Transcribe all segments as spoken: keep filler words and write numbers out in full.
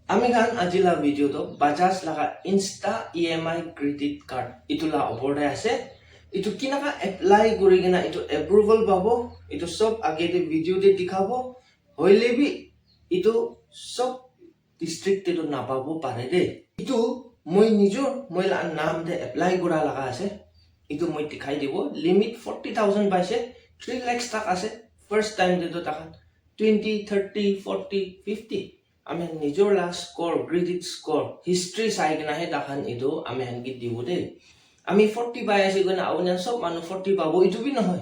Ami khan aji la video to Bajaj laga Insta E M I credit card itu la opor te ase. Itu kinaka apply kuri kena itu approval pabo, itu sob age te video te dikhabo. Hoile bi itu sob district te to napabo pare de. Itu moi nijor, moi la naam te apply kura laga ase. Itu moi dikhai dibo. Limit forty thousand paise, three lakhs tak ase. First time te to takhan twenty, thirty, forty, fifty. Ami khan nijor la score, credit score, history sai kena he takhan itu ami khan ke dibo de. Ami forty pai ase koina apuni khan sob manu forty pabo, itu bi nohoi.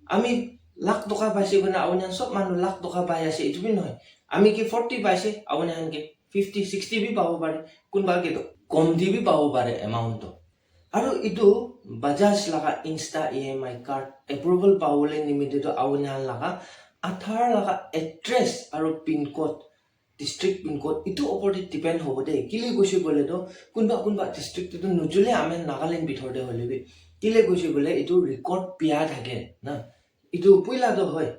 Ami lakh toka paise koina apuni khan sob manu lakh toka pai ase, itu bi nohoi. Ami ke forty paise, apuni khan ke fifty, sixty bi pabo pare, kunba ke to kom di bi pabo pare amount to. Aru itu Bajaj laga Insta E M I card approval pabole nimite to apuni khan laga Aadhaar laga address aru pin code, district pin code itu opor te depend hobo de. Kile koise koile to kunba kunba district te to nujule ami Nagaland bithor te hoile bi. Kile koise koile itu record bia thake na. Itu puila to hoi.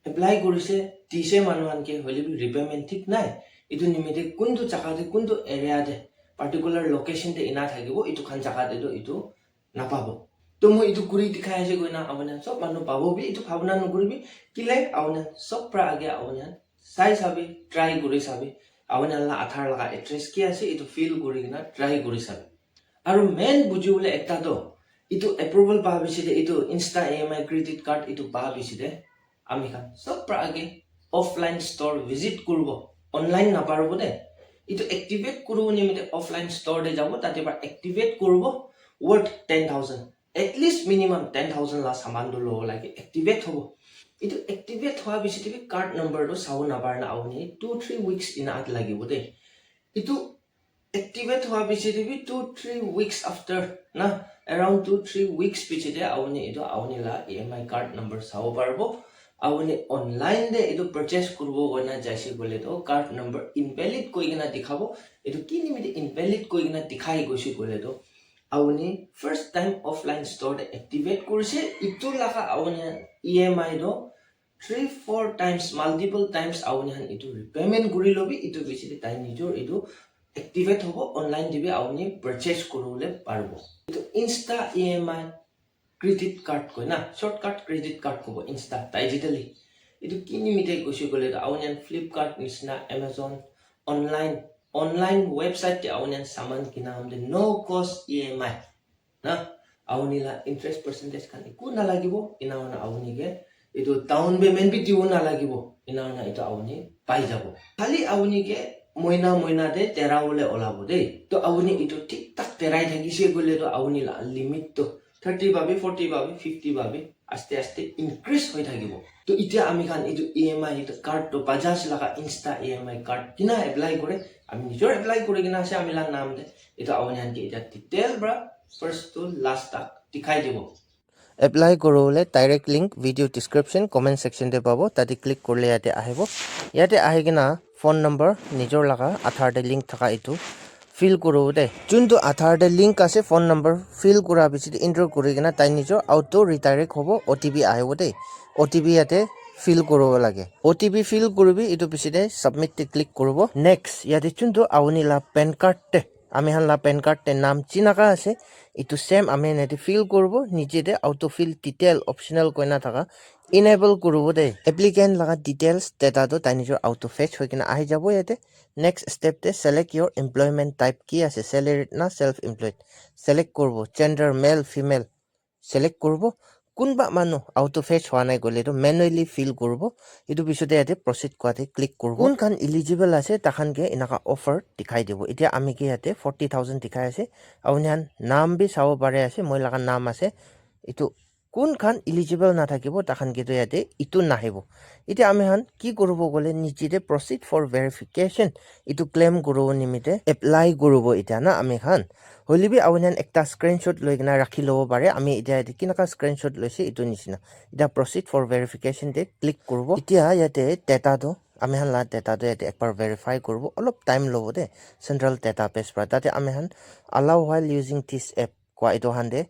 Apply kurise, dise manu khan ke hoile bi repayment thik nai. Itu nimite kuntu jaga te, kuntu area te, particular location te ina thakibo, itu khan jaga te to itu napabo. To moi itu kuri dikhai ase koina apuni khan sob manu pabo bi, itu bhabna nokuribi, kile apuni khan sob pra age apuni khan sai sabi, try kuri sabi, apuni khan la Aadhaar laga address ki ase, itu fill kuri kena try kuri sabi. Aru main buji bole ekta to, itu approval pa bishi de, itu Insta E M I credit card itu pa bishi de, ami khan sob pra age offline store visit kuribo, online naparibo de. Itu activate kuribo nimite offline store te jabo, tate pra activate kuribo, worth ten thousand. At least minimum ten thousand la saman to lobo lage, activate hobo. Itu activate hoa bishi te bi card number to sabo napare na apuni two three weeks ina at lagibo de. Itu activate hoa bishi te bi two three weeks after na, around two three weeks bishi te apuni itu apuni la E M I card number sabo paribo. Apuni online te itu purchase kuribo koina jaise koile to card number invalid koi kena dikhabo. Itu ki nimite invalid koi kena dikhai goise koile to apuni first time offline store te activate kurise, itu laga apuni E M I to three four times, multiple times apuni khan itu repayment kuri lobi, itu bishi te tai nijor itu activate hobo, online te bi apuni purchase kuribole paribo. Itu Insta E M I credit card koi na, shortcut credit card kobo Insta digitally. Itu ki nimite koise koile to apuni khan Flipkart nishina, Amazon, online, online website te apuni khan saman kina ham te no cost E M I na, apuni la interest percentage khan eku nalagibo, ina hoina apuni ke itu down payment bi dibo nalagibo, ina hoina itu apuni pai jabo. Khali apuni ke moina moina te tera bole olabo de. To apuni itu thik thak terai thakise koile to apuni la limit to thirty babi, forty babi, fifty babi aste aste increase hoi thakibo. To itya ami khan itu E M I itu card to Bajaj laga Insta E M I card kina apply kore, ami nijor apply kore kina ase ami la naam te. Itu apuni khan ke itya detail pra first to last tak dikhai dibo. Apply kuribole direct link video description comment section te pabo, tate click kurile yate ahibo. Yate ahi kena phone number nijor laga Aadhaar te link thaka itu fill kuribo de. Juntu Aadhaar te link ase phone number fill kura bishi te enter kuri kena tai nijor auto redirect hobo, O T P ahibo de. O T P yate fill kuribo lage. O T P fill kuribi itu bishi te submit te click kuribo. Next yate juntu apuni la PAN card te ami khan la PAN card te naam jinaka ase, itu same ami khan yate fill kuribo, niche te auto fill detail optional koina thaka enable kuribo de. Applicant laga details data to tai nijor auto fetch hoi kena ahi jabo yate. Next step te select your employment type ki ase, salaried na self employed select kuribo, gender male female select kuribo. Kunba manu auto fetch hua nai koile to manually fill kuribo. Itu pisote yate proceed kua te click kuribo. Kun khan eligible ase, takhan ke enaka offer dikhai dibo. Itya ami ke yate forty thousand dikhai ase. Apuni khan naam bi sabo pare ase, moi laga naam ase. Itu kun khan eligible na thakibo, takhan ke to yate itu nahibo. Itya ami khan ki kuribo koile niche te proceed for verification itu claim kuribo nimite apply kuribo itya na ami khan. Hoile bi apuni khan ekta screenshot loi kena rakhi lobo pare. Ami itya yate kinaka screenshot loise itu nishina. Itya proceed for verification te click kuribo. Itya yate data to ami khan la data to yate ekbar verify kuribo. Olop time lobo de central database pra. Tate ami khan allow while using this app kua itu khan te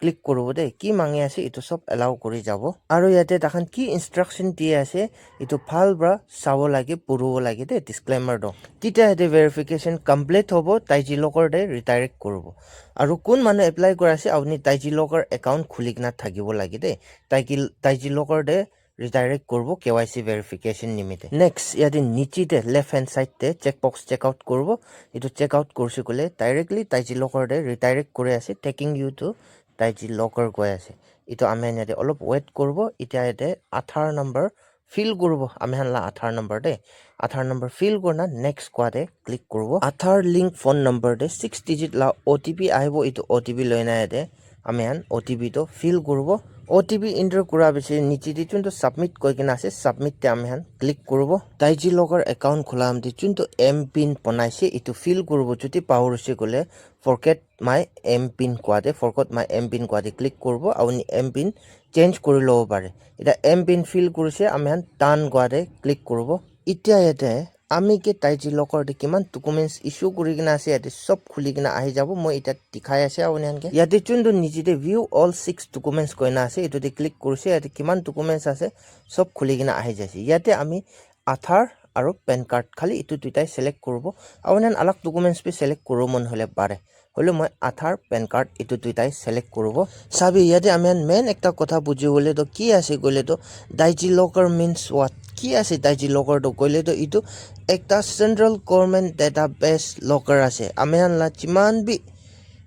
click kuribo de, ki mangi ase etu sob allow kuri jabo. Aru yate takhan ki instruction di ase, etu bhal para sabo lage, puribo lage de, disclaimer toh. Titya yate verification complete hobo, Digi Locker te redirect kuribo. Aru kun manu apply kura ase, apuni Digi Locker account khuli kena thakibo lage de. Digi, Digi Locker te redirect kuribo K Y C verification nimite. Next, yate niche te left hand side te checkbox check out kuribo. Etu check out kurise koile directly Digi Locker te redirect kuri ase, taking you to Digi Locker koi ase. Etu ami khan yate olop wait kuribo. Itya yate Aadhaar number fill kuribo, ami khan la Aadhaar number de. Aadhaar number fill kurina next kua te click kuribo. Aadhaar link phone number de six digit la O T P ahibo, etu O T P loina yate ami khan O T P toh fill kuribo. O T P enter kura piche niche te juntu submit koi kena ase, submit te ami khan click kuribo. Digi Locker account khula te juntu M pin banai se etu fill kuribo, jodi pahorise koile forget my M pin kua te, forgot my M pin kua te click kuribo, apuni M pin change kuri lobo pare. Eta M pin fill kurise, ami khan done kua te click kuribo. Itya yate ami ke Digi Locker te kiman documents issue kuri kena ase, yate sob khuli kena ahi jabo. Moi eta dikhai ase apuni khan ke. Yate juntu niche te view all six documents koina ase, etu te click kurise, yate kiman documents ase, sob khuli kena ahi jaise. Yate ami Aadhaar aru pan card, khali etu duitai select kuribo. Apuni khan alag documents bi select kuribo mon hoile pare. Hoile moi Aadhaar, pan card etu duitai select kuribo. Sabi, yate ami khan main ekta kotha buji bole toh ki ase koile toh, Digi Locker means what? Ki ase Digi Locker toh koile toh, etu ekta central government database locker ase. Ami khan la jiman bi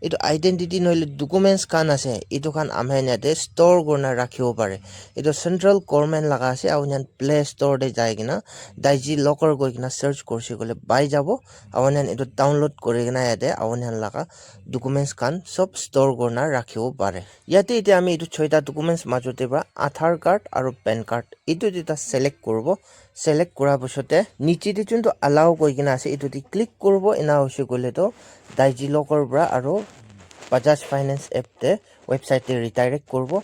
etu identity nohoile documents khan ase, etu khan ami khan yate store kurina rakhibo pare. Etu central government laga ase, apuni khan Play Store te jai kena Digi Locker koi kena search kurise koile pai jabo. Apuni khan etu download kuri kena yate apuni khan laga documents khan sob store kurina rakhibo pare. Yate itya ami etu choita documents majot te para Aadhaar card aru pan card etu duita select kuribo. Select kura pichot te niche te juntu allow koi kena ase, etu te click kuribo. Ena hoise koile toh Digi Locker para aru Bajaj Finance app te website te redirect kuribo.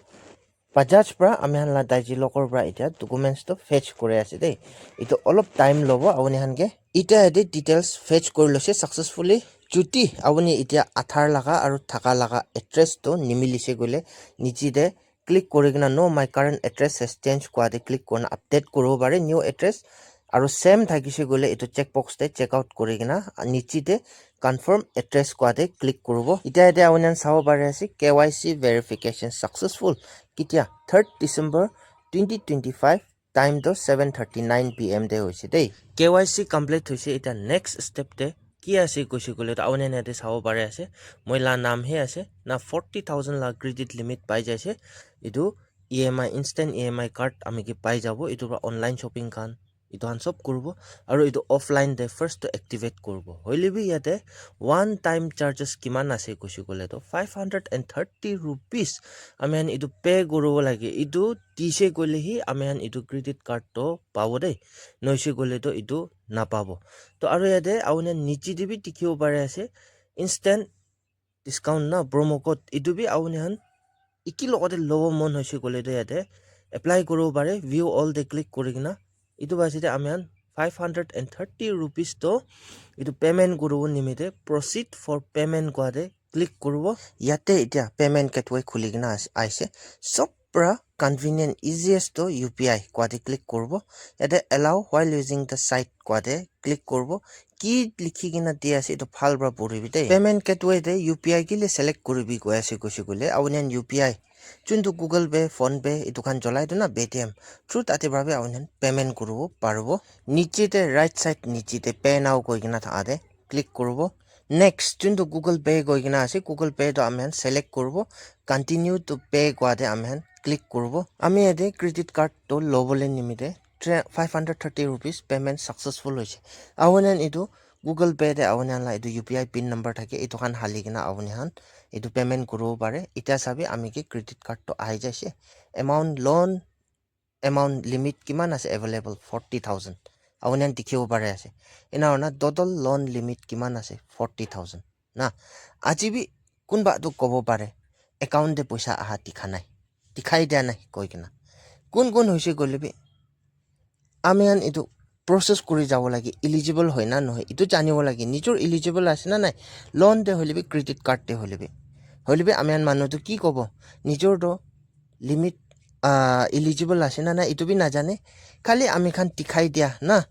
Bajaj para ami khan la Digi Locker para itya documents toh fetch kuri ase de. Etu olop time lobo apuni khan ke. Itya yate details fetch kuri loise successfully. Jodi apuni itya Aadhaar laga aru thaka laga address toh nimilise koile niche te click kuri kena no, my current address has changed kua te click kurina update kuribo pare, new address. Aru same thakise koile etu checkbox te check out kuri kena niche te confirm address kua te click kuribo. Itya yate apuni khan sabo pari ase K Y C verification successful. Ketia? Third December twenty twenty-five, time toh seven thirty nine P M te hoise de. K Y C complete hoise, eta next step te ki ase koise koile toh apuni khan yate sabo pari ase, moi la naam he ase na, forty thousand la credit limit pai jaise. Etu E M I, instant E M I card ami ke pai jabo. Etu para online shopping khan etu khan sob kuribo. Aru etu offline te first toh activate kuribo. Hoile bi yate one time charges kiman ase koise koile toh five hundred and thirty rupees ami khan etu pay kuribo lage. Etu dise koile hi ami khan etu credit card toh pabo de, nohoise koile toh etu napabo. Toh aru yate apuni khan niche te bi dikhibo pari ase instant discount na, promo code, etu bi apuni khan eki logote lobo mon hoise koile toh yate apply kuribo pare. View all te click kuri kena etu pase de ami khan five hundred and thirty rupees toh etu payment kuribo nimite proceed for payment kua te click kuribo. Yate itya payment gateway khuli kena ase, aise. Sob para convenient, easiest toh U P I kua te click kuribo. Yate allow while using the site kua te click kuribo. Ki likhi kena di ase etu bhal para puribi de. Payment gateway te U P I kile select kuribi koi ase koise koile apuni khan U P I juntu Google Pay, PhonePe etu khan cholai tu na, Paytm through tate para bi apuni khan payment kuribo paribo. Niche te right side niche te Pay Now koi kena thaka te click kuribo. Next juntu Google Pay koi kena ase, Google Pay toh ami khan select kuribo. Continue to pay kua te ami khan click kuribo. Ami yate credit card toh lobole nimite tre-, five hundred thirty rupees payment successful hoise. Apuni khan etu Google Pay te apuni khan la etu U P I pin number thake, etu khan hali kena apuni khan etu payment kuribo pare. Itya sabi ami ke credit card toh ahi jaise. Amount loan, amount limit kiman ase available, forty thousand. Apuni khan dikhibo pari ase. Ena hoina total loan limit kiman ase, forty thousand. Na, aji bi kunba tu kobo pare, account te poisa aha dikha nai, dikhai dia nai koi kena. Kun kun hoise koile bi ami khan etu process kuri jabo lage, eligible hoi na nohoi, etu janibo lage, nijor eligible ase na nai, loan te hoile bi, credit card te hoile bi. Hoile bi ami khan manu tu ki kobo? Nijor to limit, ah, eligible ase na nai, itu bi najane. Khali ami khan dikhai dia na,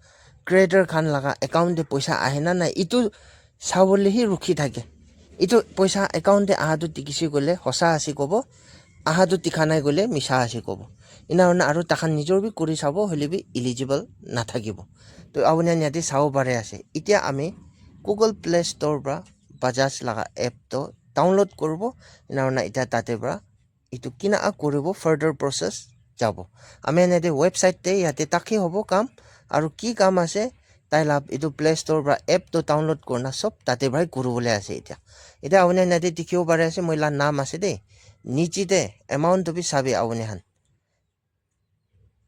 creator khan laga account te poisa ahe na nai, itu sabole hi rukhi thake. Itu poisa account te aha tu dikhise koile hosa ase kobo, aha tu dikha nai koile misa ase kobo. Ina hoina aru takhan nijor bi kuri sabo, hoile bi eligible nathakibo. To apuni khan yate sabo pare ase. Itya ami Google Play Store pra Bajaj laga app to download kuribo. Ina hoina itya tate pra itu kina a kuribo, further process jabo. Ami khan yate website te yate takhi hobo kam, aru ki kam ase, tai la itu Play Store pra app to download kurna sob tate pra kuribole ase itya. Itya apuni khan yate dikhibo pare ase, moi la naam ase de. Niche te amount to bi sabi apuni khan.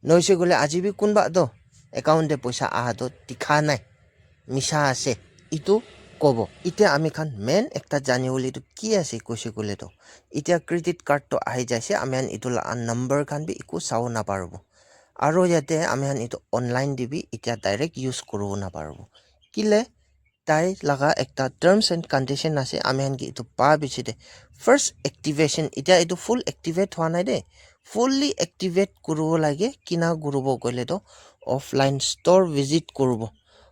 Noise koile aji bi kunba to account te poisa aha to dikha nai, misa ase, itu kobo. Itya ami khan main ekta jani bole tu ki ase koise koile to, itya credit card to ahi jaise, ami khan itu la number khan bi eku sabo naparibo. Aro yate ami khan itu online te bi itya direct use kuribo naparibo. Kile tai laga ekta terms and condition ase, ami khan ke itu pa bishi de. First activation, itya itu full activate hwa nai de. Fully activate kuribo lage, kina kuribo koile to offline store visit kuribo.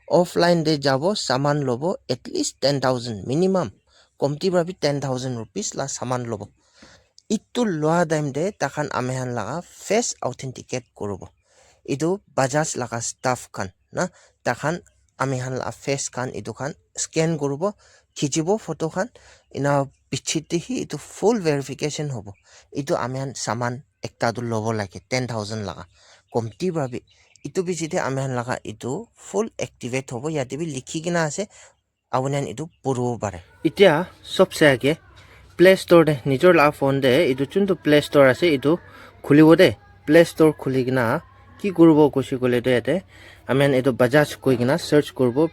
Offline te jabo, saman lobo, at least ten thousand minimum. Komti pra bi ten thousand rupees la saman lobo. Itu loa time te takhan ami khan laga face authenticate kuribo. Itu Bajaj laga staff khan na, takhan ami khan la face khan itu khan scan kuribo, khichibo photo khan, ina pichit te hi itu full verification hobo. Itu ami khan saman ekta tu lobo lage ten thousand laga, komti pra bi. Itu pichit te ami khan laga itu full activate hobo, yate bi likhi kena ase, apuni khan itu puribo pare. Itya sobse age Play Store te, nijor la phone te itu chuntu Play Store ase itu khulibo de. Play Store khuli kena ki kuribo koise koile to yate ami khan itu Bajaj koi kena search kuribo.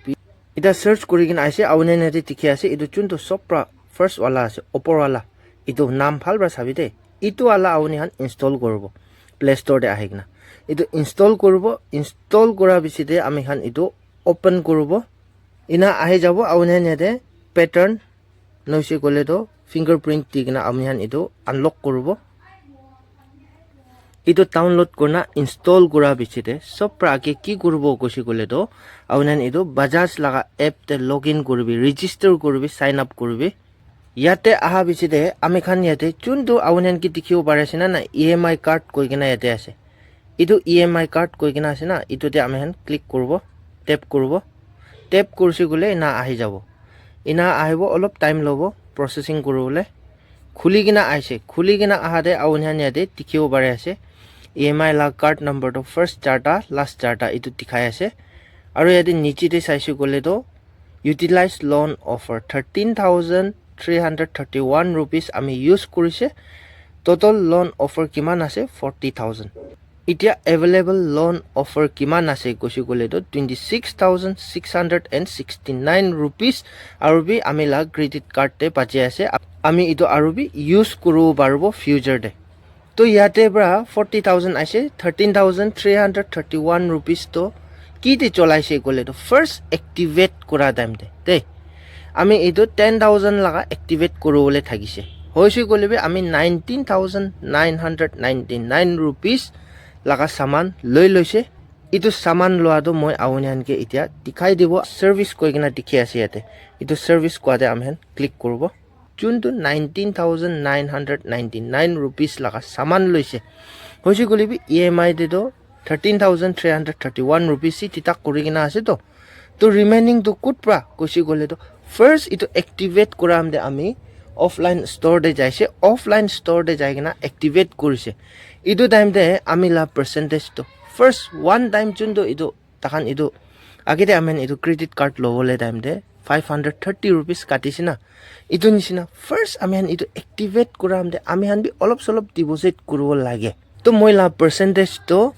Ita search kuri kena aise, apuni khan yate dikhi ase itu chuntu sob pra first wala ase, opor wala. Itu naam bhal pra sabi de. Itu wala apuni khan install kuribo Play Store te ahi kena. Itu install kuribo, install kura pichit te ami khan itu open kuribo. Ina ahi jabo, apuni khan yate pattern noise koile to fingerprint di kena apuni khan itu unlock kuribo. Itu download kurna install kura pichit te sob pra age ki kuribo koise koile to, apuni khan itu Bajaj laga app te login kuribi, register kuribi, sign up kuribi. Yate aha pichit te ami khan yate chuntu apuni khan ke dikhibo pari ase na na, E M I card koi kena yate ase. Itu E M I card koi kena ase na, itu te ami khan click kuribo, tap kuribo. Tap kurse koile ina ahi jabo. Ina ahibo, olop time lobo processing kuribole. Khuli kena aise, khuli kena aha te apuni khan yate dikhibo pari ase. E M I la card number to first charta, last charta itu dikhai ase. Aru yate niche te saise koile to, utilize loan offer thirteen thousand three hundred thirty-one rupees ami use kurise. Total loan offer kiman ase? Forty thousand. Itya available loan offer kiman ase koise koile to twenty six thousand six hundred and sixty nine rupees, aru bi ami la credit card te bachi ase. Ami itu aru bi use kuribo paribo future te. To yate pra forty thousand ase, thirteen thousand three hundred thirty-one rupees to ki te cholaise koile to first activate kura time te de, ami itu ten thousand laga activate kuribole thakise. Hoise koile bi ami nineteen thousand nine hundred ninety nine rupees laga saman loi loise. Itu saman loa to moi apuni khan ke itya dikhai dibo, service koi kena dikhi ase yate. Itu service koa te ami khan click kuribo. Chuntu nineteen thousand nine hundred ninety nine rupees laga saman loise. Hoise koile bi E M I te to thirteen thousand three hundred thirty-one rupees si titak kuri kena ase to. To remaining to kut pra koise koile to, first itu activate kura time te ami offline store te jaise, offline store te jai kena activate kurise. Itu time te ami la percentage to first one time chuntu itu takhan itu age te ami khan itu credit card lobole time te five hundred thirty rupees katise na. Itu nishina first ami khan itu activate kura time te ami khan bi olop solop deposit kuribo lage. To moi la percentage to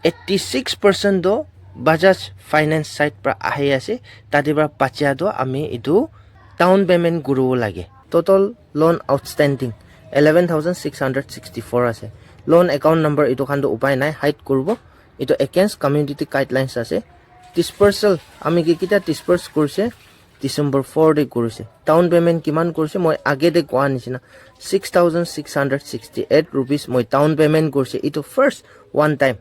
eighty six percent to Bajaj Finance side pra ahi ase, tate pra bachia to ami itu down payment kuribo lage. Total loan outstanding eleven thousand six hundred sixty four ase. Loan account number itu khan to upai nai, hide kuribo. Itu against community guidelines ase. Dispersal, ami ke kita disperse kurise, December four te kurise. Down payment kiman kurise? Moi age te koa nishina six thousand six hundred sixty eight rupees moi down payment kurise. Itu first one time.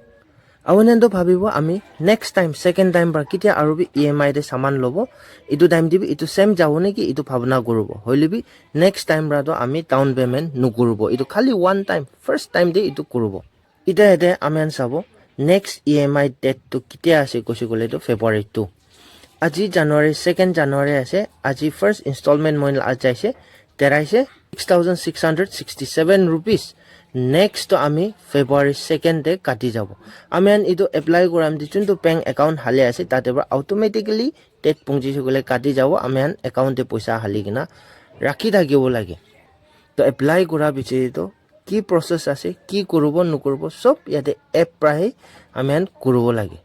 Awanen to bhabibo ami next time, second time pra ketia aru bi E M I te saman lobo. Itu time te bi itu same jabo neki itu bhabna kuribo. Hoile bi next time pra to ami down payment nukuribo. Itu khali one time, first time te itu kuribo. Ita yate ami khan sabo, next E M I date tu ketia ase koise koile tu February two. Aji January, second January ase, aji first installment moi la ajaise, teraise six thousand six hundred sixty seven rupees. Next to ami February second te kati jabo. Ami khan itu apply kuram di juntu bank account hali ase, tate pra automatically date punji se koile kati jabo, ami khan account te poisa hali kena rakhi thakibo lage. To apply kura piche to ki process ase, ki kuribo nukuribo, sob yate app pra he ami khan kuribo lage.